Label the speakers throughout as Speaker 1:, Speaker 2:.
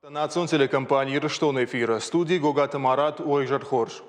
Speaker 1: Национ телекомпани Ирыстоны эфиры студийы Гогаты Марат уӕ изӕр хорз.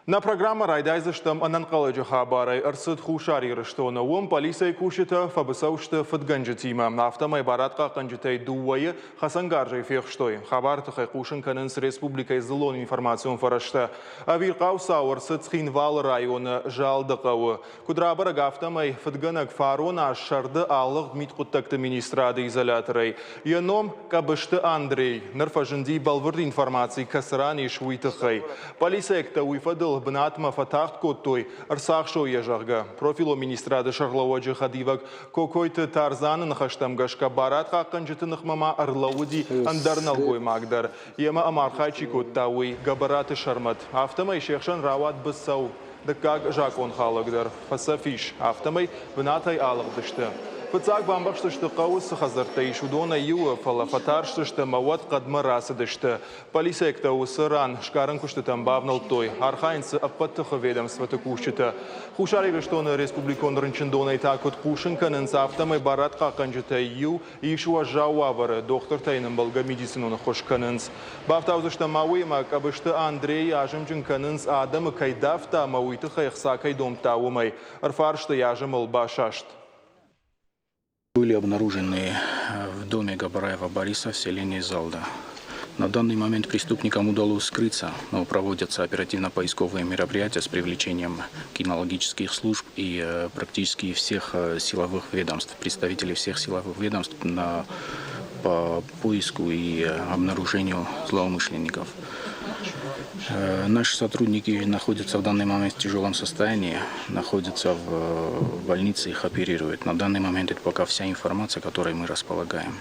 Speaker 1: Нӕ программӕ райдайдзыстӕм ӕнӕнхъӕлӕджы хабарӕй. Ӕрцыд Хуссар Ирыстоны. Уым полицӕйы кусджытӕ фӕбыцӕу сты фыдгӕнджытимӕ. Афтӕмӕй барадхъахъхъӕнджытӕй дыууӕйы хӕцӕнгарзӕй фехстой. Хабары тыххӕй хъусын кӕнынц республикӕйы дзыллон информацион фӕрӕзтӕ. Ӕвирхъау цау ӕрцыд Цхинвалы районы Залды хъӕуы. Куыд рабӕрӕг, афтӕмӕй фыдгӕнӕг фарон аз сӕрды алыгъд мидхъуыддӕгты министрады изоляторӕй. Йӕ ном Къӕбысты Андрей. Ныр фӕзынди бӕлвырд информаци, кӕцы ран ис, уый тыххӕй. Полицейӕгтӕ уый фӕдыл бынатмӕ фӕтагъд кодтой, ӕрцахсой йӕ, зӕгъгӕ. Профилон министрады сӕргълӕууӕджы хӕдивӕг Кокойты Тарзаны ныхӕстӕм гӕсгӕ барадхъахъхъӕнджыты ныхмӕ ма ӕрлӕууыди ӕндӕр нӕлгоймаг дӕр. Йемӕ ӕмархайд чи кодта, уый, Гӕбӕраты Сӕрмӕт. Афтӕмӕй се хсӕн рауад быцӕу. Дыккаг закъонхалӕг дӕр фӕцӕф ис, афтӕмӕй бынатӕй алыгъдысты. Фыццаг бамбӕхстысты хъӕуы цы хӕдзӕрттӕ ис, уыдонӕй иуы, фӕлӕ фӕтарстысты ӕмӕ уӕд хъӕдмӕ рацыдысты. Полицейӕгтӕ уыцы ран сгарӕн куыстытӕм бавнӕлдтой, архайынц дзы ӕппӕт тыхы ведомствоты кусджытӕ. Хуссар Ирыстоны республикон рынчындонӕй та куыд хъусын кӕнынц, афтӕмӕй барадхъахъхъӕнджытӕй иу ис уӕззау уавӕры, дохтыртӕ йын ӕмбӕлгӕ медицинон ӕххуыс кӕнынц. Бафтаудзыстӕм ма уыимӕ, Къӕбысты Андрейы азымджын кӕнынц, адӕмы кӕй давта ӕмӕ уый тыххӕй ӕхца кӕй домдта, уымӕй. Ӕрфарсты йӕ азымыл басаст.
Speaker 2: Были обнаружены в доме Габараева Бориса в селении Залда. На данный момент преступникам удалось скрыться, но проводятся оперативно-поисковые мероприятия с привлечением кинологических служб и практически всех силовых ведомств, представителей всех силовых ведомств на, по поиску и обнаружению злоумышленников. Наши сотрудники находятся в данный момент в тяжелом состоянии, находятся в больнице, их оперируют. На данный момент это пока вся информация, которой мы располагаем.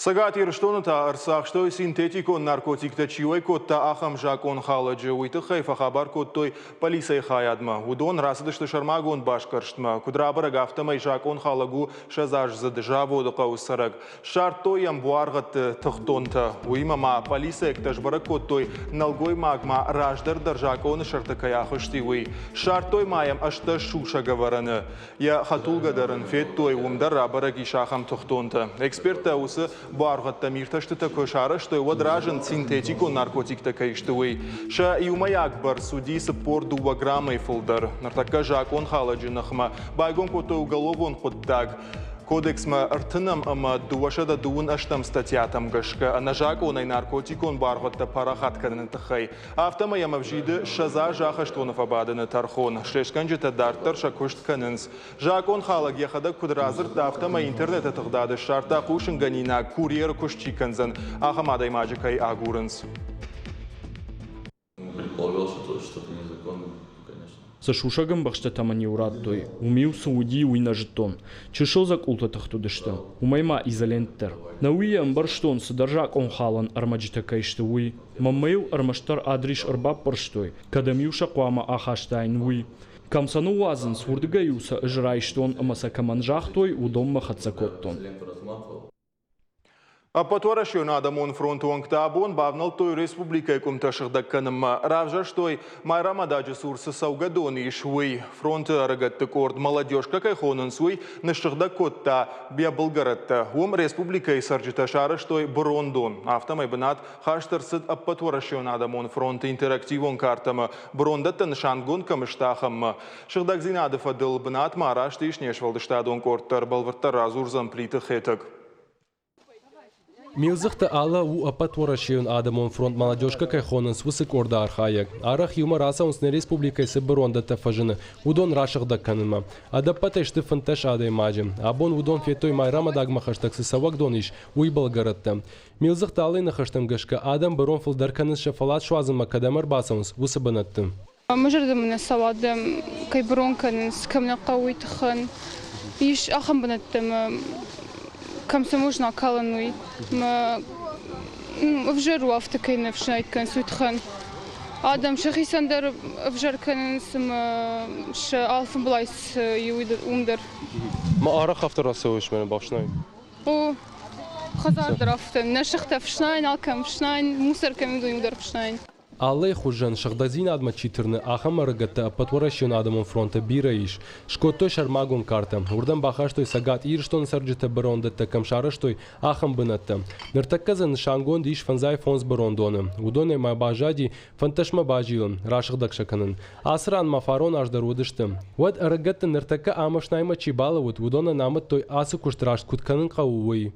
Speaker 1: Цӕгат Ирыстоны та ӕрцахстой синтетикон наркотиктӕ чи уӕй кодта, ахӕм закъонхалӕджы. Уый тыххӕй фӕхабар кодтой полицӕйы хайадмӕ. Уыдон рацыдысты сӕрмагонд басгӕрстмӕ. Куыд рабӕрӕг, афтӕмӕй закъонхалӕг у ссӕдзаздзыд заводы хъӕуы цӕрӕг. Ссардтой йӕм буаргъӕдты тыхтонтӕ. Уыимӕ ма полицейӕгтӕ сбӕрӕг кодтой, нӕлгоймаг ма раздӕр дӕр закъоны сӕрты кӕй ахызти, уый. Ссардтой ма йӕм 18 сусӕгӕвӕрӕны. Йӕ хӕдтулгӕ дӕр ын федтой, уым дӕр рабӕрӕг ис ахӕм тыхтонтӕ. Эксперттӕ уыцы буаргъӕдтӕм иртӕстытӕ куы сарӕзтой, уӕд разынд, синтетикон наркотиктӕ кӕй сты, уый. Сӕ иумӕйаг бӕрц уыди 42 граммӕй фылдӕр. Ныртӕккӕ закъонхалӕджы ныхмӕ байгом кодтой уголовон хъуыддаг. Кодексмӕ ӕртынӕм ӕмӕ 228 статьятӕм гӕсгӕ ӕнӕзакъонӕй наркотикон баргъуыдтӕ парахат кӕныны тыххӕй. Афтӕмӕй йӕм ӕвзиды 20 азы ахӕстоны фӕбадыны тӕрхон. Слестгӕнджытӕ дарддӕр сӕ куыст кӕнынц. Закъонхалӕг йӕхӕдӕг куыд радзырдта, афтӕмӕй интернеты тыгъдады ссардта хъусынгӕнинаг, курьеры куыст чи кӕндзӕн, ахӕм адӕймаджы кӕй агурынц.
Speaker 3: Предполагал, что что-то незаконное, конечно.
Speaker 4: Цы сусӕг ӕмбӕхстытӕ мын-иу радтой, уым-иу цы уыди, уый нӕ зыдтон. Чысыл дзӕкъултӕ тыхт уыдысты, уымӕй ма изолент дӕр. Нӕуи йӕ ӕмбӕрстон, цыдӕр закъонхалӕн ӕрмӕджытӕ кӕй сты, уый. Мӕнмӕ-иу ӕрмӕстдӕр адрис ӕрбаппӕрстой, кӕдӕм-иу сӕ хъуамӕ ахастаин, уый. Кӕм сӕ ныууадзынц, уырдыгӕй-иу сӕ ӕз райстон ӕмӕ сӕ кӕмӕн загътой, уыдонмӕ хӕццӕ кодтон.
Speaker 1: Ӕппӕтуӕрӕсеон адӕмон фронты уӕнгтӕ абон бавнӕлдтой республикӕйы къуымтӕ сыгъдӕг кӕнынмӕ. Равзӕрстой, Майрӕмададжы цур цы цӕугӕдон ис, уый. Фронты ӕрыгӕтты къорд «Молодежка» кӕй хонынц, уый ныссыгъдӕг кодта йӕ былгӕрӕттӕ. Уым республикӕйы цӕрджытӕ сарӕзтой бырондон. Афтӕмӕй бынат хаст ӕрцыд Ӕппӕтуӕрӕсеон адӕмон фронты интерактивон картӕмӕ, бырондӕттӕ нысангонд кӕм сты, ахӕммӕ. Сыгъдӕгдзинады фӕдыл бынатмӕ араст ис не сфӕлдыстадон къорд дӕр, бӕлвырддӕр радзурдзӕн Плиты Хетӕг.
Speaker 5: Милдзыхты Алла у ӕппӕтуӕрӕсейон адӕмон фронт «Молодежка» кӕй хонынц, уыцы къорды архайӕг. Арӕх иумӕ рацӕуынц нӕ республикӕйы цы бырондӕттӕ фӕзыны, уыдон расыгъдӕг кӕнынмӕ. Ӕдӕппӕтӕй сты 15 адӕймаджы. Абон уыдон федтой Майрӕмадагмӕ хӕстӕг цы цӕуӕгдон ис, уый былгӕрӕттӕ. Милдзыхты Аллайы ныхӕстӕм гӕсгӕ, адӕм бырон фылдӕр кӕнынц сӕ фӕллад суадзынмӕ кӕдӕм ӕрбацӕуынц, уыцы бынӕтты.
Speaker 6: Мӕ зӕрдӕмӕ нӕ цӕуы адӕм кӕй бырон кӕнынц, кӕм нӕ хъӕуы, уый тыххӕн. Ис ахӕм бынӕттӕ ӕмӕ кӕм цы можно акалын, уый. Мӕ ӕвзӕр у афтӕ кӕй нӕ ӕфснайд кӕнынц, уый тыххӕн. Адӕм сӕхицӕн дӕр ӕвзӕр кӕнынц ӕмӕ сӕ алфӕмблай цы и, уым дӕр.
Speaker 5: Ма арӕх афтӕ рацӕуыс мӕнӕ бафснай?
Speaker 6: О, хӕдзар дӕр афтӕ. Нӕ сыхтӕ фснайын, алкӕм фснайын, мусор кӕм уыд, уым дӕр фснайын.
Speaker 5: Аллӕйы хуызӕн сыгъдӕгдзинадмӕ чи тырны, ахӕм ӕрыгӕттӕ Ӕппӕтуӕрӕсеон адӕмон фронты бирӕ ис. Скодтой сӕрмагонд картӕ. Уырдӕм бахастой Цӕгат Ирыстоны цӕрджытӕ бырондӕттӕ кӕм сарӕзтой, ахӕм бынӕттӕ. Ныртӕккӕ дзы нысангонд ис 55 бырондоны. Уыдонӕй ма баззади фынддӕсмӕ базилын, расыгъдӕг сӕ кӕнын. Ацы ран ма фарон аз дӕр уыдысты. Уӕд ӕрыгӕтты ныртӕккӕ ам ӕфснаймӕ чи балӕууыд, уыдонӕн амыдтой, ацы куыст раст куыд кӕнын хъӕуы, уый.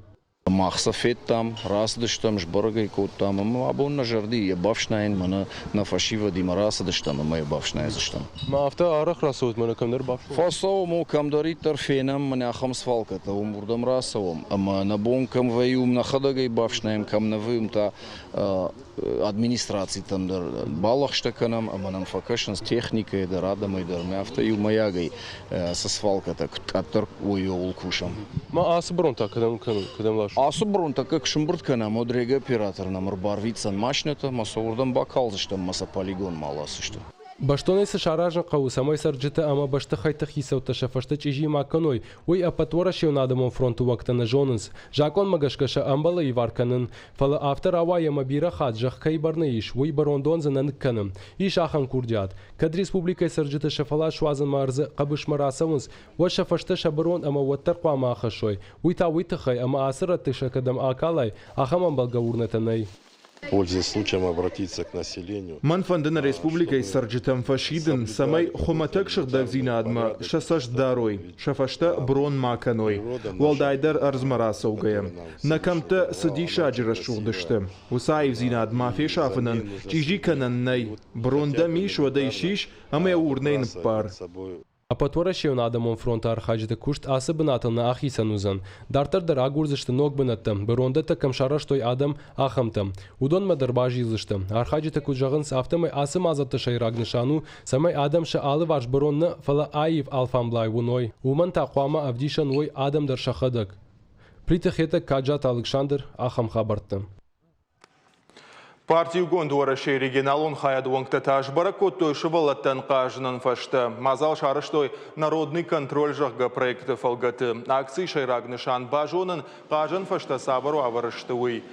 Speaker 7: Мах сӕ федтам, рацыдыстӕм, сбӕрӕг ӕй кодтам ӕмӕ абон нӕ зӕрды йӕ бафснайын мӕнӕ нӕ фӕсивӕдимӕ рацыдыстӕм ӕмӕ йӕ бафснайдзыстӕм.
Speaker 5: Ма афтӕ арӕх рацӕут мӕнӕ кӕмдӕр бафснайын?
Speaker 7: Фӕцӕуӕм, о, кӕмдӕриддӕр фенӕм мӕнӕ ахӕм свалкӕтӕ, уым уырдӕм рацӕуӕм ӕмӕ нӕ бон кӕм вӕййы, уым нӕхӕдӕг ӕй бафснайӕм, кӕм нӕ вӕййы, уым та администрацитӕм дӕр балӕгъстӕ кӕнӕм ӕмӕ нӕм фӕкӕсынц техникӕйӕ дӕр, адӕмӕй дӕр. Мӕ афтӕ иумӕйагӕй цы свалкӕтӕ куыд къаддӕр уой, ууыл кусӕм.
Speaker 5: Ма ацы бырон та кӕдӕм кӕдӕм ласут?
Speaker 7: Ацы бырон тӕккӕ куы сымбырд кӕнӕм, уӕд регооператор нӕм ӕрбарвитдзӕн машинӕтӕ, ӕмӕ сӕ уырдӕм бакалдзыстӕм ӕмӕ сӕ полигонмӕ аласдзысты.
Speaker 5: Бӕстонӕй цы саразын хъӕуы, цӕмӕй цӕрджытӕ ӕмӕ бӕстыхӕйтты хицӕуттӕ сӕ фӕстӕ чъизи ма кӕной, уый Ӕппӕтуӕрӕсеон адӕмон фронты уӕнгтӕ нӕ зонынц. Закъонмӕ гӕсгӕ сӕ ӕмбӕлы ивар кӕнын. Фӕлӕ афтӕ рауайы ӕмӕ бирӕ хатт зӕхх кӕй бӕрны ис, уый бӕрондон дзы нӕ ныккӕны. Ис ахӕм курдиат. Кӕд республикӕйы цӕрджытӕ сӕ фӕллад суадзынмӕ ӕрдзы хъӕбысмӕ рацӕуынц, уӕд сӕ фӕстӕ сӕ бырон ӕмӕ уӕддӕр хъуамӕ ахӕссой. Уый та уый тыххӕй, ӕмӕ ацы рӕтты сӕ кӕдӕм акалай, ахӕм ӕмбӕлгӕ урнӕтӕ нӕй.
Speaker 8: Пользуясь случаем, обратиться к населению.
Speaker 1: Мӕн фӕнды нӕ республикӕйы цӕрджытӕм фӕсидын, цӕмӕй хуымӕтӕг сыгъдӕгдзинадмӕ сӕ цӕст дарой, сӕ фӕстӕ брон ма кӕной, уӕлдайдӕр ӕрдзмӕ рацӕугӕйӕ. Нӕ кӕмттӕ цы диссаджы рӕсугъд сты, уыцы аивдзинад ма фесафынӕн чъизи кӕнӕн нӕй. Брон дӕм ис, уӕд ӕй сис ӕмӕ йӕ урнӕй ныппар.
Speaker 5: Ӕппӕтуӕрӕсейон адӕмон фронты архайджыты куыст ацы бынатыл нӕ ахицӕн уыдзӕн. Дарддӕр дӕр агурдзысты ног бынӕттӕ, бырондӕттӕ кӕм сарӕзтой адӕм, ахӕмтӕ. Уыдонмӕ дӕр базилдзысты. Архайджытӕ куыд зӕгъынц, афтӕмӕй ацы мадзӕлтты сӕйраг нысан у, цӕмӕй адӕм сӕ алыварс бырон нӕ, фӕлӕ аив алфамблай уыной. Уымӕн та хъуамӕ ӕвдисӕн уой адӕм дӕр сӕхӕдӕг. Плиты Хетӕг, Каджаты Алыксандр, ахӕм хабӕрттӕ.
Speaker 1: Парти Иугонд Уӕрӕсейы регионалон хайады уӕнгтӕ та сбӕрӕг кодтой сывӕллӕттӕн хъазынӕн фӕзтӕ. Мадзал сарӕзтой «Народный контроль», зӕгъгӕ, проекты фӕлгӕты. Акцийы сӕйраг нысан базонын, хъазӕн фӕзтӕ цавӕр уавӕры сты, уый.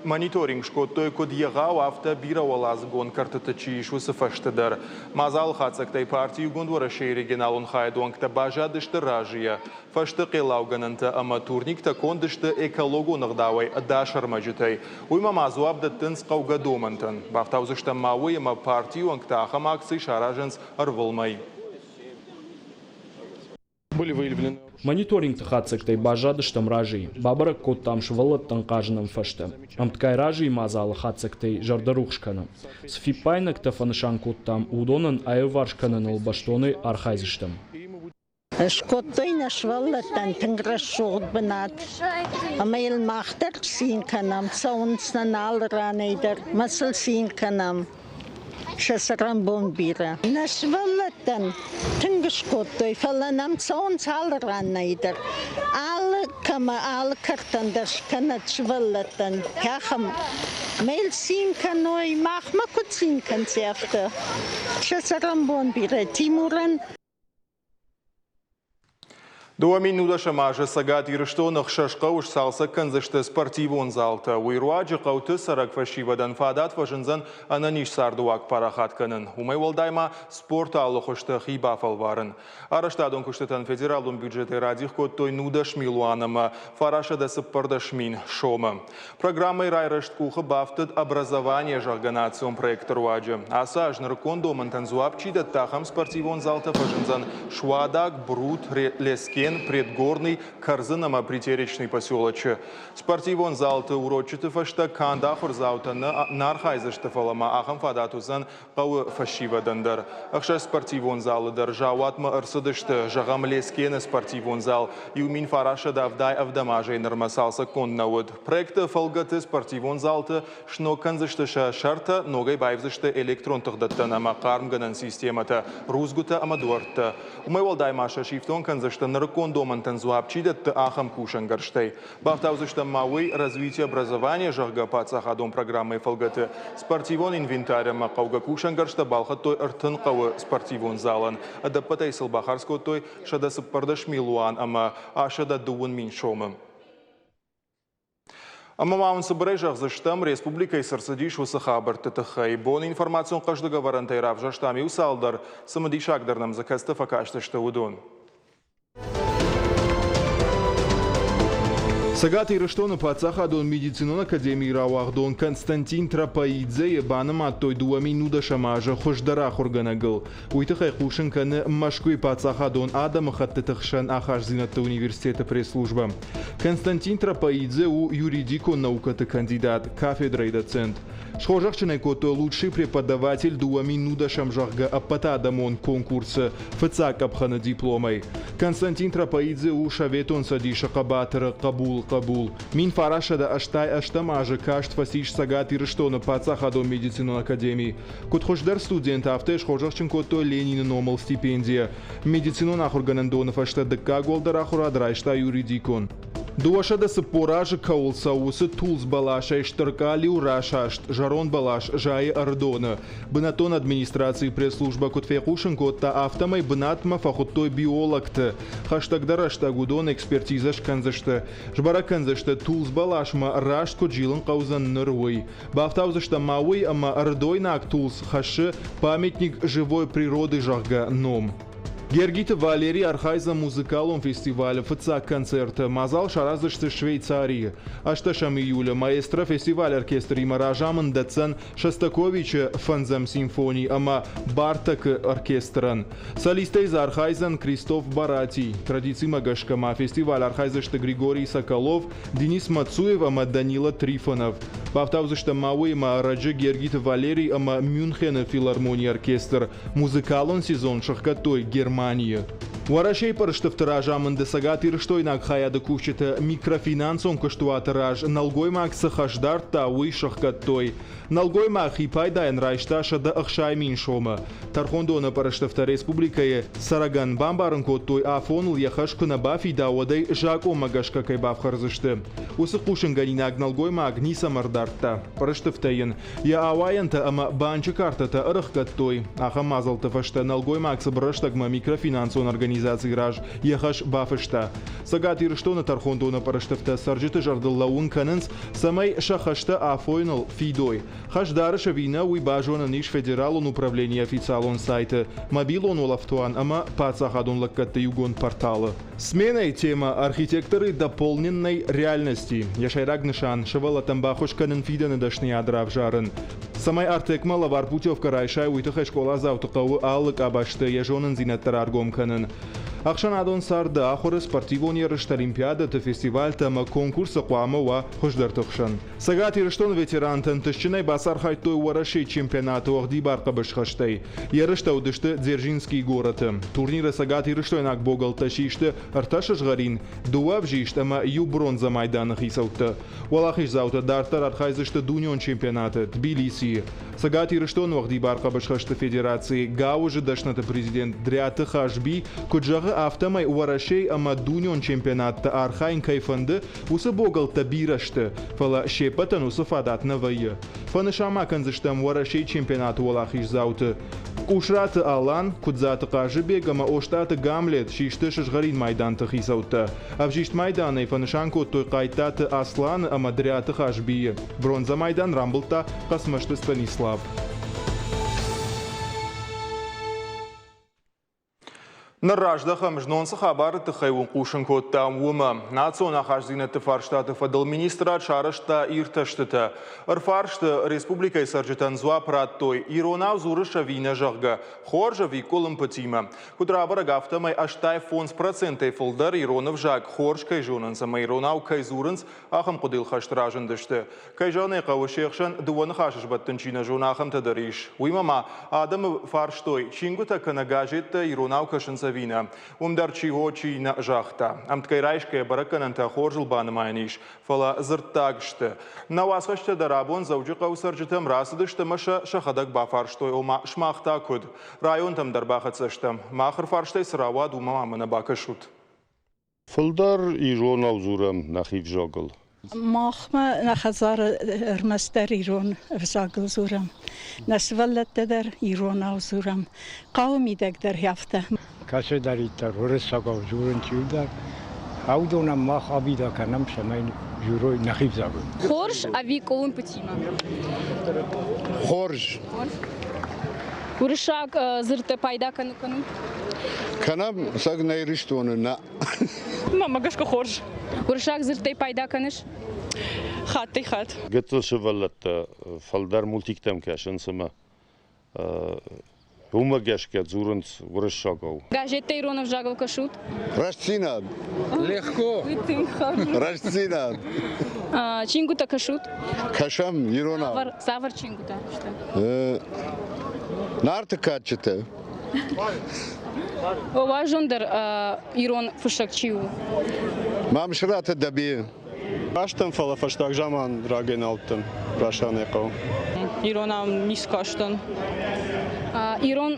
Speaker 1: Мониторинг скодтой куыд егъау, афтӕ бирӕуӕладзыгон кӕртыты чи ис, уыцы фӕзты дӕр. Мадзалы хатдзӕгтӕй парти Иугонд Уӕрӕсейы регионалон хайады уӕнгтӕ баззадысты разыйӕ. Фӕзты хъеллаугӕнӕнтӕ ӕмӕ турниктӕ конд сты экологон ӕгъдауӕй ӕдас ӕрмӕджытӕй. Уыимӕ ма дзуапп дӕттынц хъӕугӕ домӕнтӕн. Бафтаудзыстӕм ма уый, ӕмӕ партийы уӕнгтӕ ахӕм акци саразынц ӕрвылмӕй.
Speaker 4: Мониторингты хатдзӕгтӕй баззадыстӕм разыйы. Бабӕрӕг кодтам сывӕллӕттӕн хъазынӕн фӕзтӕ. Ӕмткӕй разыйы мадзалы хатдзӕгтӕй зӕрдӕрухс кӕнӕм. Цы фиппаинӕгтӕ фӕнысан кодтам, уыдонӕн аиуварс кӕныныл бӕстонӕй архайдзыстӕм.
Speaker 9: Скодтой нӕ сывӕллӕттӕн тынг рӕсугъд бынат ӕмӕ йыл мах дӕр цин кӕнӕм, цӕуынц нын алы ранӕй дӕр мӕ сыл цин кӕнӕм. Сӕ цӕрӕнбон бирӕ. Нӕ сывӕллӕттӕн тынг скодтой, фӕлӕ нӕм цӕуынц алы ранӕй дӕр. Алы кӕмӕ, алы кӕртӕн дӕр скӕнӕд сывӕллӕттӕн ахӕм. Мӕ йыл цин кӕной, махмӕ куыд цин кӕнынц, афтӕ. Сӕ цӕрӕнбон бирӕ. Тимурӕн
Speaker 1: 2010 азы Цӕгат Ирыстоны ӕхсӕз хъӕуы сцалцӕг кӕндзысты спортивон залтӕ. Уый руаджы хъӕуты цӕрӕг фӕсивӕдӕн фадат фӕзындзӕн ӕнӕниз цардыуаг парахат кӕнын. Уымӕй уӕлдай ма спорты алы хуызты хи бафӕлварын. Арӕзтадон куыстытӕн федералон бюджетӕй радих кодтой 19 милуан ӕмӕ 914 мин сомы. Программӕйы райрӕзт къухы бафтыд «Образование», зӕгъгӕ, национ проекты руаджы. Ацы аз нырыккон домӕнтӕн дзуапп чи дӕтты, ахӕм спортивон залтӕ фӕзындзӕн Суадаг, Брут, Лескен, Предгорный, Кӕрдзын ӕмӕ Притеречный поселочы. Спортивон залты урочыты фӕстӕ канд ахуырдзаутӕ нӕ архайдзысты, фӕлӕ ма ахӕм фадат уыдзӕн хъӕуы фӕсивӕдӕн дӕр. Ӕхсӕз спортивон залы дӕр заууатмӕ ӕрцыдысты, зӕгъӕм, Лескены спортивон зал 1977 азӕй нырмӕ цалцӕггонд нӕ уыд. Проекты фӕлгӕты спортивон залты сног кӕндзысты сӕ сӕртӕ, ногӕй баивдзысты электрон тыхдӕттӕн ӕмӕ хъармгӕнӕн системӕтӕ, рудзгуытӕ ӕмӕ дуӕрттӕ. Уымӕй уӕлдай ма сӕ сифтонг кӕндзысты нырыккон домӕнтӕн дзуапп чи дӕтты, ахӕм кусӕнгӕрзтӕй. Бафтаудзыстӕм ма уый «Развитие образования», зӕгъгӕ, паддзахадон программӕйы фӕлгӕты спортивон инвентарь ӕмӕ хъӕугӕ кусӕнгӕрзтӕ балхӕдтой 30 хъӕуы спортивон залӕн. Ӕдӕппӕтӕй сыл бахардз кодтой 114 милуан ӕмӕ 120 мин сомы. Ӕмӕ ма уын цыбырӕй зӕгъдзыстӕм, республикӕйы цы рцыдис, уыцы хабӕртты тыххӕй. Бон информацион хъӕздыг ӕвӕрӕнтӕй равзӕрстам иу цалдӕр, цымыдисагдӕр нӕм дзы кӕцытӕ фӕкастысты, уыдон. Цӕгат Ирыстоны паддзахадон медицинон академийы рауагъдон Константин Трапаидзейы банымадтой 2010 азы хуыздӕр ахуыргӕнӕгыл. Уый тыххӕй хъусын кӕны Мӕскуыйы паддзахадон адӕмыхӕттыты хсӕн ахастдзинӕдты университеты пресс-службӕ. Константин Трапаидзе у юридикон наукӕты кандидат, кафедрӕйы доцент. Схорзӕхджын ӕй кодтой лучший преподаватель 2010, зӕгъгӕ, ӕппӕтадӕмон конкурсы фыццаг къӕпхӕны дипломӕй. Константин Трапаидзе у Советон Цӕдисы хъӕбатыры хъӕбулы хъӕбул. 1988 азы каст фӕцис Цӕгат Ирыстоны паддзахадон медицинон академи. Куыд хуыздӕр студент, афтӕ схорзӕхджын кодтой Ленины номыл стипендийӕ. Медицинон ахуыргӕнӕндоны фӕстӕ дыккаг уӕлдӕр ахуырад райста юридикон. 240 азы кӕуыл цӕуы, уыцы тулдз бӕласӕй стыр къалиу расаст, зӕронд бӕлас зайы Ӕрыдоны. Бынӕттон администрацийы пресс-службӕ куыд фехъусын кодта, афтӕмӕй бынатмӕ фӕхуыдтой биологты. Хӕстӕгдӕр рӕстӕг уыдон экспертизӕ скӕндзысты. Сбӕрӕг кӕндзысты, тулдз бӕласмӕ раст куыд зилын хъӕудзӕн ныр, уый. Бафтаудзыстӕм ма уый, ӕмӕ ӕрыдойнаг тулдз хӕссы памятник живой природы, зӕгъгӕ, ном. Гергиты Валерий архайдзӕн музыкалон фестивалы фыццаг концерты. Мадзал сараздзысты Швейцарийы. 8 июлы маэстро фестиваль оркестримӕ разамынд дӕтдзӕн Шостаковичы фӕндзӕм симфони ӕмӕ Бартокы оркестрӕн. Солисттӕй дзы архайдзӕн Кристоф Барати. Традицимӕ гӕсгӕ ма фестиваль архайдзысты Григорий Соколов, Денис Мацуев ӕмӕ Данила Трифонов. Бафтаудзыстӕм ма уыимӕ ӕрӕджы Гергиты Валерий ӕмӕ Мюнхены филармонийы оркестр музыкалон сезон сыхгӕдтой Германийы. Уӕрӕсейы пъырыстыфты разамынды цӕгатирыстойнаг хайады кусджытӕ микрофинансон куыстуаты раз нӕлгоймаг цы хӕс дардта, уый сыхгӕдтой. Нӕлгоймаг хипайдайӕн райста 160 000 сомы. Тӕрхондоны пъырыстыфтӕ республикӕйы цӕрӕгӕн бамбарын кодтой, афоныл йӕ хӕс куы нӕ бафида, уӕд ӕй закъонмӕ гӕсгӕ кӕй бафхӕрдзысты. Уыцы хъусынгӕнинаг нӕлгоймаг ницӕмӕ ӕрдардта. Пъырыстыфтӕ йын йӕ ауайӕнтӕ ӕмӕ банчы картӕтӕ ӕрӕхгӕдтой. Ахӕм мадзӕлтты фӕстӕ нӕлгоймаг цыбыр рӕстӕгмӕ микрофинансон организацийы раз йӕ хӕс бафыста. Цӕгат Ирыстоны тӕрхондоны пъырыстыфтӕ цӕрджыты зӕрдыл лӕууын кӕнынц, цӕмӕй сӕ хӕстӕ афойныл фидой. Хӕс дарыс ӕви нӕ, уый базонӕн ис федералон управленийы официалон сайты, мобилон улӕфтуан ӕмӕ паддзахадон лӕггӕдты иугонд порталы. Сменӕйы темӕ «Архитекторы дополненной реальности». Йӕ сӕйраг нысан – сывӕллӕттӕн баххуыс кӕнын фидӕны дӕсныйад равзарын. Цӕмӕй Артекмӕ лӕвар путевкӕ райсай, уый тыххӕй скъоладзауты хъӕуы алы къабӕзты йӕ зонындзинӕдтӕ раргом кӕнын. Ӕхсӕнадон царды, ахуыры, спортивон ерысты, олимпиадӕты, фестивальтӕ ӕмӕ конкурсы хъуамӕ уа хуыздӕрты хсӕн. Цӕгат Ирыстоны ветерантӕ ӕнтыстджынӕй бацархайдтой Уӕрӕсейы чемпионаты уӕгъдибар хъӕбысхӕстӕй. Ерыстӕ уыдысты Дзержинскийы горӕты. Турниры цӕгатирыстойнаг богӕлттӕ систы ӕртӕ сызгъӕрин, дыууӕ ӕвзист ӕмӕ иу бронзӕ майданы хицӕуттӕ. Уӕлахиздзаутӕ дарддӕр архайдзысты дунеон чемпионаты Тбилисийы. Цӕгат Ирыстоны уӕгъдибар хъӕбысхӕсты федерацийы гауызы дӕсныты президент Дриаты Хазби куыд зӕгъы, афтӕмӕй Уӕрӕсейы ӕмӕ дунеон чемпионатты архайын кӕй фӕнды, Уыцы богӕлттӕ бирӕ сты, фӕлӕ се ппӕтӕн уыцы фадат нӕ вӕййы. Фӕнысан ма кӕндзыстӕм Уӕрӕсейы чемпионаты уӕлахиздзауты. Къусраты Алан, Куыдзаты Хъазыбег ӕмӕ Остъаты Гамлет систы сызгъӕрин майданты хицӕуттӕ. Ӕвзист майданӕй фӕнысан кодтой Хъайттаты Асланы ӕмӕ Дриаты Хазбийы. Бронзӕ майдан рамбылдта Хъӕцмӕзты Станислав. Ныр раздӕхӕм, знон цы хабары тыххӕй уын хъусын кодтам, уымӕ. Национ ахастдзинӕдты фарстаты фӕдыл министрад сарӕзта иртӕстытӕ. Ӕрфарсты республикӕйы цӕрджытӕн дзуапп радтой, иронау дзурыс ӕви нӕ, зӕгъгӕ, хорз ӕви къуылымпытимӕ. Куыд рабӕрӕг, афтӕмӕй 85 процентӕй фылдӕр ирон ӕвзаг хорз кӕй зонынц ӕмӕ иронау кӕй дзурынц, ахӕм хъуыдыйыл хӕст разындысты. Кӕй зӕгъын ӕй хъӕуы, се хсӕн дыууӕ ныхасы сбӕттын чи нӕ зоны, ахӕмтӕ дӕр ис. Уыимӕ ма адӕмы фарстой, чингуытӕ кӕнӕ газеттӕ иронау кӕсынц ӕви нӕ. Уым дӕр чи о, чи нӕ загъта. Ӕмткӕй райсгӕйӕ бӕрӕггӕнӕнтӕ хорзыл банымайӕн ис, фӕлӕ дзырддаг сты. Нӕ уацхӕсджытӕ дӕр абон Дзӕуджыхъӕуы цӕрджытӕм рацыдысты ӕмӕ сӕ сӕхӕдӕг бафарстой, ома сымах та куыд? Районтӕм дӕр бахӕццӕ стӕм. Мах ӕрфарстӕй цы рауад, уымӕ ма мӕнӕ бакӕсут.
Speaker 8: Фылдӕр иронау дзурӕм нӕхи взагыл.
Speaker 10: Махмӕ нӕ хӕдзары ӕрмӕстдӕр ирон ӕвзагыл дзурӕм. Нӕ сывӕллӕттӕ дӕр иронау дзурӕм. Хъӕуы мидӕг дӕр афтӕ.
Speaker 11: Кӕцыдӕриддӕр уырыссагау дзурынц иу дӕр. Уыдонӕн мах абида кӕнӕм, цӕмӕй дзурой нӕхи взагыл.
Speaker 6: Хорз ӕви къуылымпытимӕ?
Speaker 8: Хорз.
Speaker 6: Уырыссаг дзырдтӕ пайда кӕнут?
Speaker 8: Кӕнӕм, сӕг нӕ Ирыстоны нӕ.
Speaker 12: Мӕнмӕ гӕсгӕ хорз.
Speaker 6: Уырыссаг дзырдтӕй пайда кӕныс?
Speaker 12: Хаттӕй-хатт.
Speaker 8: Гыццыл сывӕллӕттӕ фылдӕр мультиктӕм кӕсынц ӕмӕ уымӕ гӕсгӕ дзурынц уырыссагау.
Speaker 6: Газеттӕ ирон ӕвзагыл кӕсут?
Speaker 8: Рӕстдзинад. Легко. Рӕстдзинад.
Speaker 6: Чингуытӕ кӕсут?
Speaker 8: Кӕсӕм иронау.
Speaker 6: Цавӕр чингуытӕ сты?
Speaker 8: Нарты кадджытӕ.
Speaker 6: Уарзондӕр ирон фыссӕг чи у?
Speaker 8: Мамсыраты Дӕбе.
Speaker 13: Кастӕн, фӕлӕ фӕстаг заман рагӕй нал уыдтӕн Рашанӕй хъӕуы.
Speaker 12: Иронау ницы кастӕн.
Speaker 6: Ирон,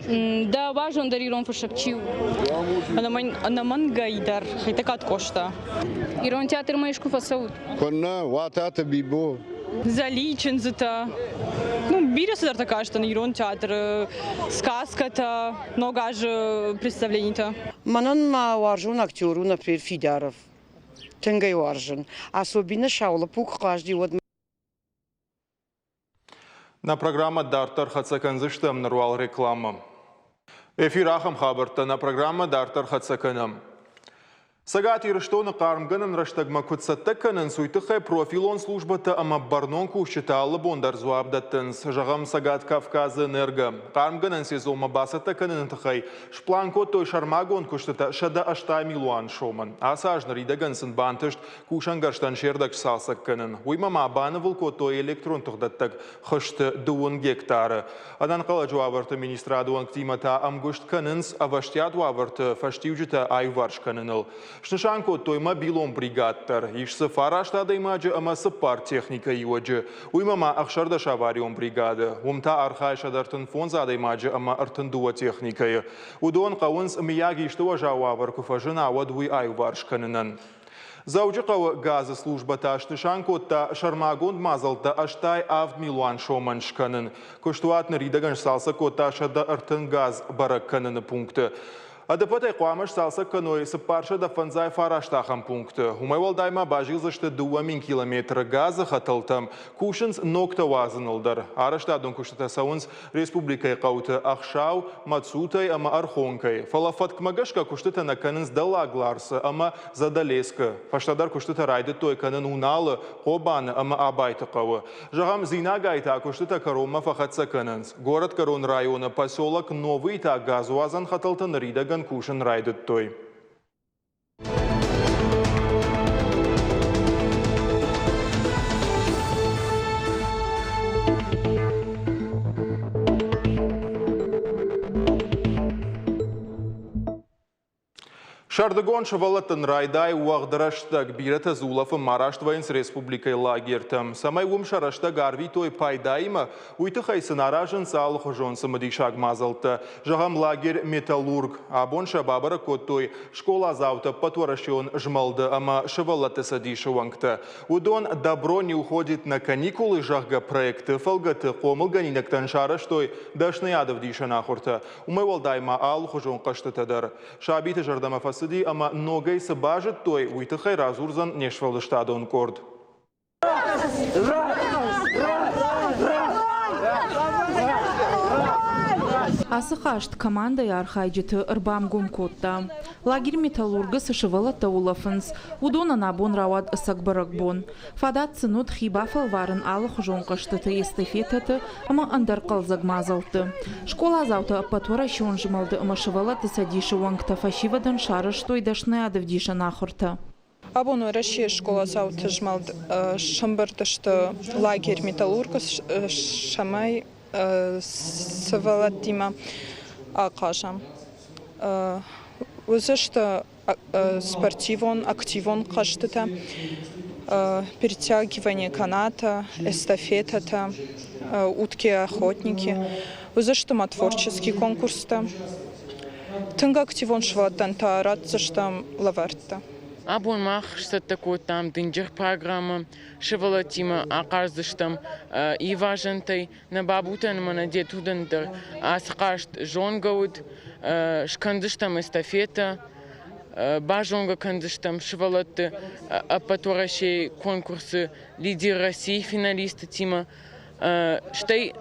Speaker 6: дӕ уарзондӕр ирон фыссӕг чи у?
Speaker 12: Ӕнӕмӕнгӕй дӕр Хетӕгкаты Къоста.
Speaker 6: Ирон театрмӕ искуы фӕцӕут?
Speaker 8: Куыннӕ, Уататы Бибо.
Speaker 12: Зӕли чындзытӕ. Ну, бирӕ цыдӕртӕ кастӕн ирон театры, сказкӕтӕ, Ног азы представленитӕ.
Speaker 14: Мӕнӕн мӕ уарзон актер у, например, Фидаров. Тынг ӕй уарзын. Особенно саулӕппу куы хъазти, уӕд
Speaker 1: Нӕ программӕ дарддӕр хӕццӕ кӕндзыстӕм ныр уал рекламӕ. Эфир ахӕм хабӕрттӕ нӕ программӕ дарддӕр хӕццӕ кӕнӕм. Цӕгат Ирыстоны хъармгӕнӕн рӕстӕгмӕ куыд цӕттӕ кӕнынц, уый тыххӕй профилон службӕтӕ ӕмӕ бӕрнон кусджытӕ алы бон дӕр дзуапп дӕттынц. Зӕгъӕм, Цӕгат Кавказы энерго. Хъармгӕнӕн сезонмӕ бацӕттӕ кӕныны тыххӕй Сплан кодтой сӕрмагонд куыстытӕ 180 милуан сомӕн. Ацы аз ныридӕгӕн сын бантыст кусӕнгӕрзтӕн се рдӕг сцалцӕг кӕнын. Уыимӕ ма банывыл кодтой электрон тыхдӕттӕг хызты дыууын гектары. Ӕнӕнхъӕлӕджы уавӕрты министрады уӕнгтимӕ та ӕмгуыст кӕнынц ӕвӕстиат уавӕрты фӕстиуджытӕ аиуварс кӕныныл. Снысан кодтой мобилон бригад дӕр. Ис дзы фараст адӕймаджы ӕмӕ цыппар техникӕйы иуӕджы. Уыимӕ ма 16 аварион бригады. Уым та архайы 135 адӕймаджы ӕмӕ 32 техникӕйы. Уыдон хъӕуынц, мыййаг исты уӕззау уавӕр куы фӕзына, уӕд уый аиуварс кӕнынӕн. Дзӕуджыхъӕуы газы службӕ та снысан кодта сӕрмагонд мадзӕлттӕ 87 милуан сомӕн скӕнын. Куыстуат ныридӕгӕн сцалцӕг кодта 130 газ бӕрӕг кӕныны пункты. Ӕдӕппӕтӕй хъуамӕ сцалцӕг кӕной 459 ахӕм пункты. Уымӕй уӕлдай ма базилдзысты 2000 километры газы хӕтӕлтӕм, кусынц ногтӕ уадзыныл дӕр. Арӕзтадон куыстытӕ цӕуынц республикӕйы хъӕуты Ӕхсӕу, Мӕцутӕй ӕмӕ Ӕрхонкӕй. Фӕлӕ фӕткмӕ гӕсгӕ куыстытӕ нӕ кӕнынц Дӕллаг Ларсы ӕмӕ Задӕлескы. Фӕстӕдӕр куыстытӕ райдыдтой кӕнын Уналы, Хъобаны ӕмӕ Абайты хъӕуы. Зӕгъӕм, Дзинагайы та куыстытӕ кӕронмӕ фӕхӕццӕ кӕнынц. Горӕтгӕрон районы поселок Новый та газуадзӕн хӕтӕлтӕ ныридӕгӕн кусын райдыдтой. Сӕрдыгон сывӕллӕттӕн райдайы уӕгъд рӕстӕг. Бирӕтӕ дзы улӕфынмӕ араст вӕййынц республикӕйы лагертӕм. Цӕмӕй уым сӕ рӕстӕг арвитой пайдаимӕ, уый тыххӕй сын аразынц алыхуызон цымыдисаг мадзӕлттӕ. Зӕгъӕм, лагерь «Металлург». Абон сӕ бабӕрӕг кодтой скъоладзауты ӕппӕтуӕрӕсеон змӕлды ӕмӕ сывӕллӕтты цӕдисы уӕнгтӕ. Уыдон «Добро не уходит на каникулы», зӕгъгӕ, проекты фӕлгӕты хъомылгӕнинӕгтӕн сарӕзтой дӕсныйадӕвдисӕн ахуыртӕ. Уымӕй уӕлдай ма алыхуызон хъӕзтытӕ дӕр. Сабиты зӕрдӕмӕ фӕцыди ӕмӕ ногӕй цы базыдтой, уый тыххӕй радзурдзӕн не сфӕлдыстадон къорд.
Speaker 15: Ацы хъазт командӕйы архайджыты ӕрбамгом кодта. Лагерь «Металлург»-ы цы сывӕллӕттӕ улӕфынц, уыдонӕн абон рауад ӕцӕг бӕрӕгбон. Фадат сын уыд хи бафӕлварын алыхуызон хъӕзтыты, эстафетӕты ӕмӕ ӕндӕр хъӕлдзӕг мадзӕлтты. Скъоладзаутӕ ӕппӕтуӕрӕсеон змӕлды ӕмӕ сывӕллӕтты цӕдисы уӕнгтӕ фӕсивӕдӕн сарӕзтой дӕсныйадӕвдисӕн ахуыртӕ.
Speaker 16: Абон Уӕрӕсейы скъоладзауты змӕлд сӕмбырд сты лагерь «Металлург»-ы, цӕмӕй сывӕллӕттимӕ ахъазӕм. Уыдзысты спортивон, активон хъӕзтытӕ, перетягивание каната, эстафетӕтӕ, утки-охотники. Уыдзысты ма творческий конкурстӕ. Тынг активон сывӕллӕттӕн та ратдзыстӕм лӕвӕрттӕ.
Speaker 17: Абон мах сцӕттӕ кодтам дынджыр программӕ, сывӕллӕттимӕ ахъаздзыстӕм ивазӕнтӕй. Нӕ бабутӕн ӕмӕ нӕ детудӕн дӕр ацы хъазт зонгӕ уыд. Скӕндзыстӕм эстафетӕ. Базонгӕ кӕндзыстӕм сывӕллӕтты Ӕппӕтуӕрӕсейы конкурсы «Лидер России» финалисттимӕ. Стӕй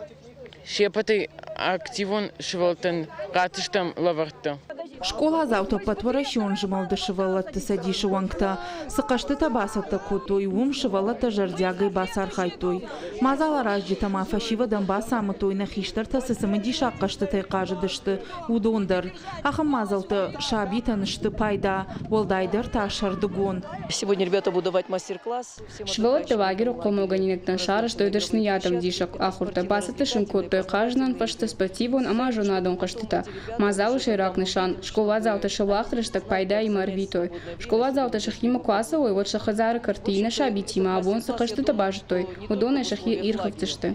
Speaker 17: се ппӕтӕй активон сывӕллӕттӕн ратдзыстӕм лӕвӕрттӕ.
Speaker 15: Скъоладзаутӕ ӕппӕтуӕрӕсеон змӕлды сывӕллӕтты цӕдисы уӕнгтӕ цы хъӕзтытӕ бацӕттӕ кодтой, уым сывӕллӕттӕ зӕрдиагӕй бацархайдтой. Мадзаларазджытӕ ма фӕсивӕдӕн бацамыдтой, нӕ хистӕртӕ цы цымыдисаг хъӕзтытӕй хъазыдысты, уыдон дӕр. Ахӕм мадзӕлттӕ сабитӕн сты пайда, уӕлдайдӕр та сӕрдыгон.
Speaker 18: Сегодня ребята будут давать мастер-класс.
Speaker 6: Сывӕллӕттӕ лагеры хъомылгӕнинӕгтӕн сарӕзтой дӕсныйадӕвдисӕг ахуыртӕ, бацӕттӕ сын кодтой хъазынӕн фӕзтӕ, спортивон ӕмӕ зонадон хъӕзтытӕ. Мадзалы сӕйраг нысан – скъоладзаутӕ сӕ уӕгъд рӕстӕг пайдаимӕ ӕрвитой. Скъоладзаутӕ сӕхимӕ куы ацӕуой, уӕд сӕ хӕдзары кӕрты иннӕ сабитимӕ абон цы хъӕзтытӕ базыдтой, уыдонӕй сӕхи ирхӕфдзысты.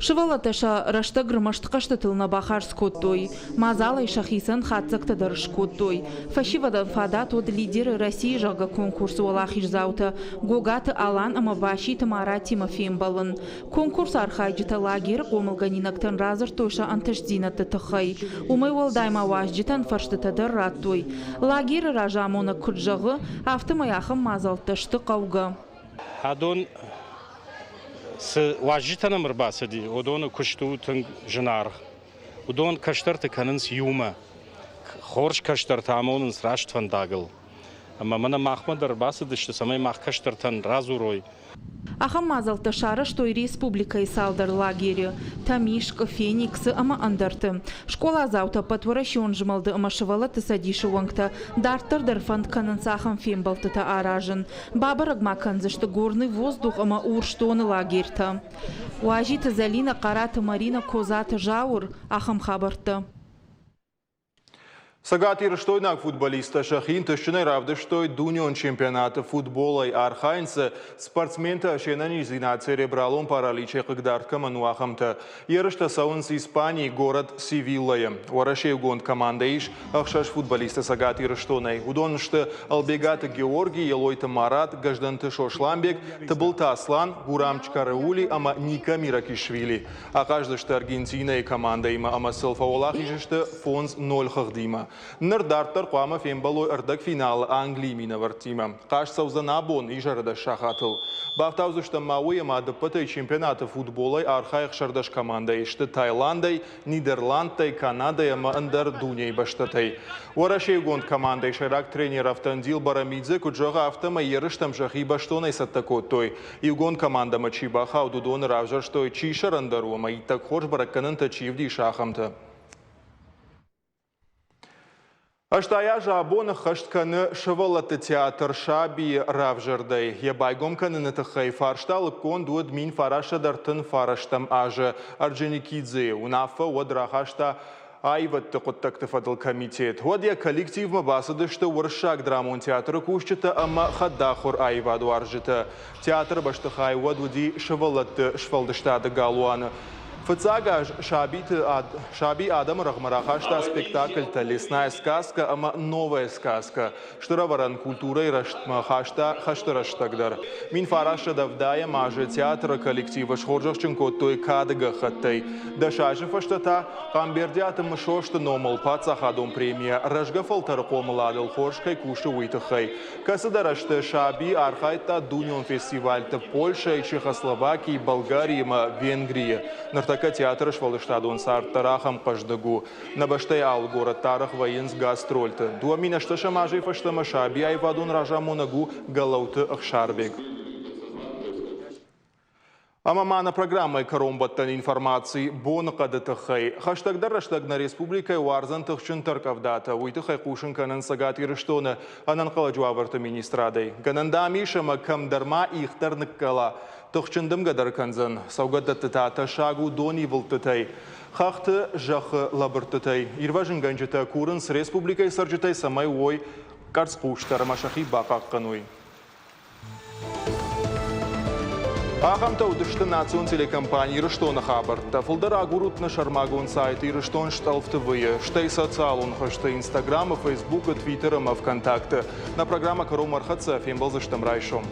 Speaker 15: Сывӕллӕттӕ сӕ рӕстӕг ӕрмӕст хъӕзтытыл нӕ бахардз кодтой, мадзалӕй сӕхицӕн хатдзӕгтӕ дӕр скодтой. Фӕсивӕдӕн фадат уыд «Лидеры России», зӕгъгӕ, конкурсы уӕлахиздзаутӕ Гогаты Алан ӕмӕ Баситы Маратимӕ фембӕлын. Конкурсы архайджытӕ лагеры хъомылгӕнинӕгтӕн радзырдтой сӕ ӕнтыстдзинӕдты тыххӕй. Уымӕй уӕлдай ма уазджытӕн фӕрстытӕ дӕр радтой. Лагеры разамонӕг куыд зӕгъы, афтӕмӕй ахӕм мадзӕлттӕ сты хъӕугӕ.
Speaker 8: Адон цы уазджытӕ нӕм ӕрбацыди, уыдоны куыст у тынг зынаргъ. Уыдон кӕстӕрты кӕнынц иумӕ. Хорз кӕстӕртӕ амонынц раст фӕндагыл. Ӕмӕ мӕнӕ махмӕ дӕр ӕрбацыдысты, цӕмӕй мах кӕстӕртӕн радзурой.
Speaker 15: Ахӕм мадзӕлттӕ сарӕзтой республикӕйы цалдӕр лагеры – Тӕмискъы, Фениксы ӕмӕ ӕндӕрты. Скъоладзаутӕ ӕппӕтуӕрӕсеон змӕлды ӕмӕ сывӕллӕтты цӕдисы уӕнгтӕ дарддӕр дӕр фӕнд кӕнынц ахӕм фембӕлдтытӕ аразын. Бабӕрӕг ма кӕндзысты Горный воздух ӕмӕ Урсдоны лагерьтӕ. Уазиты Зӕлинӕ, Хъараты Маринӕ, Козаты Зауыр ахӕм хабӕрттӕ.
Speaker 1: Цӕгатирыстойнаг футболисттӕ сӕхи ӕнтыстджынӕй равдыстой дунеон чемпионаты футболӕй. Архайынц спортсментӕ се нӕниздзинад церебралон параличӕй хъыгдард кӕмӕн у, ахӕмтӕ. Ерыстӕ цӕуынц Испанийы горӕт Севиллӕйы. Уӕрӕсейыгонд командӕ ис ӕхсӕз футболисты Цӕгат Ирыстонӕй. Уыдон сты Ӕлбегаты Георгий, Елойты Марат, Гӕздӕнты Сосланбег, Тыбылты Аслан, Гурам Чкареули ӕмӕ Ника Миракишвили. Ахъаздзысты Аргентинӕйы командӕимӕ ӕмӕ сыл фӕуӕлахиз сты 5-0 хыгъдимӕ. Ныр дарддӕр хъуамӕ фембӕлой ӕрдӕгфиналы Английы минӕвӕрттимӕ. Хъазт цӕудзӕн абон изӕры дӕс сахатыл. Бафтаудзыстӕм ма уый, ӕмӕ ӕдыппӕтӕй чемпионаты футболӕй архайы 16 командӕйы сты Таиландӕй, Нидерландтӕй, Канадӕй ӕмӕ ӕндӕр дунейы бӕстӕтӕй. Уӕрӕсейыгонд командӕйы сӕйраг тренер Автандил Барамидзе куыд зӕгъы, афтӕмӕй ерыстӕм сӕхи бӕстонӕй цӕттӕ кодтой. Иугонд командӕмӕ чи бахауд, уыдоны равзӕрстой, чи сӕрӕндӕр у ӕмӕ иттӕг хорз бӕрӕггӕнӕнтӕ чи ӕвдисы, ахӕмтӕ. 80 азы абон ӕххӕст кӕны сывӕллӕтты театр «Сабийы равзӕрдӕй». Йӕ байгом кӕныны тыххӕй фарста лыггонд уыд 1939 азы Орджоникидзейы. Уынаффӕ уӕд рахаста аивӕдты хъуыддӕгты фӕдыл комитет. Уӕд йӕ коллективмӕ бацыдысты Уырыссаг драмон театры кусджытӕ ӕмӕ хӕдахуыр аивадуарзджытӕ. Театры бӕстыхай уӕд уыди сывӕллӕтты сфӕлдыстады галуаны. Фыццаг аз сабиты саби адӕмы рӕгъмӕ рахаста спектакльтӕ «Лесная сказка» ӕмӕ «Новая сказка». Стыр ӕвӕрӕн культурӕйы рӕзтмӕ хаста хӕсты рӕстӕг дӕр. 1970 азы театры коллективы схорзӕхджын кодтой кады гӕххӕттӕй. 10 азы фӕстӕ та Хъамбердиаты Мысосты номыл паддзахадон премийӕ рӕзгӕ фӕлтӕры хъомыладыл хорз кӕй кусы, уый тыххӕй. Кӕцыдӕр ӕзты Саби архайдта дунеон фестивальты Польшӕйы, Чехословакийы, Болгарийы ӕмӕ Венгрийы. Ныртӕккӕ театры сфӕлдыстадон цард дӕр ахӕм хъӕздыг у. Нӕ бӕстӕйы алы горӕтты арӕх вӕййынц гастрольты. 2008 азӕй фӕстӕмӕ Саби аивадон разамонӕг у Гӕлӕуты Ӕхсарбег. Ӕмӕ ма нӕ программӕйы кӕронбӕттӕн информаци боныхъӕды тыххӕй. Хӕстӕгдӕр рӕстӕг нӕ республикӕйы уардзӕн тыхджын тӕркъӕвдатӕ. Уый тыххӕй хъусын кӕнынц Цӕгат Ирыстоны ӕнӕнхъӕлӕджы уавӕрты министрадӕй. Гӕнӕн дам ис, ӕмӕ кӕмдӕр ма их дӕр ныккӕла. Тыхджын дымгӕ дӕр кӕндзӕн. Цӕугӕдӕтты та тӕссаг у донивылдтытӕй. Хӕхты зӕххы лӕбырдтытӕй. Ирвӕзынгӕнджытӕ курынц республикӕйы цӕрджытӕй, цӕмӕй уой къӕрцхъусдӕр ӕмӕ сӕхи бахъахъхъӕной. Ахӕмтӕ уыдысты национ телекомпани Ирыстоны хабӕрттӕ. Фылдӕр агурут нӕ сӕрмагонд сайт Ирыстон стъӕлфты V-йы, стӕй социалон хызты Инстаграмы, Фейсбукы, Твиттеры ӕмӕ ВКонтакты. Нӕ программӕ кӕронмӕ ӕрхӕццӕ, фембӕлдзыстӕм райсом.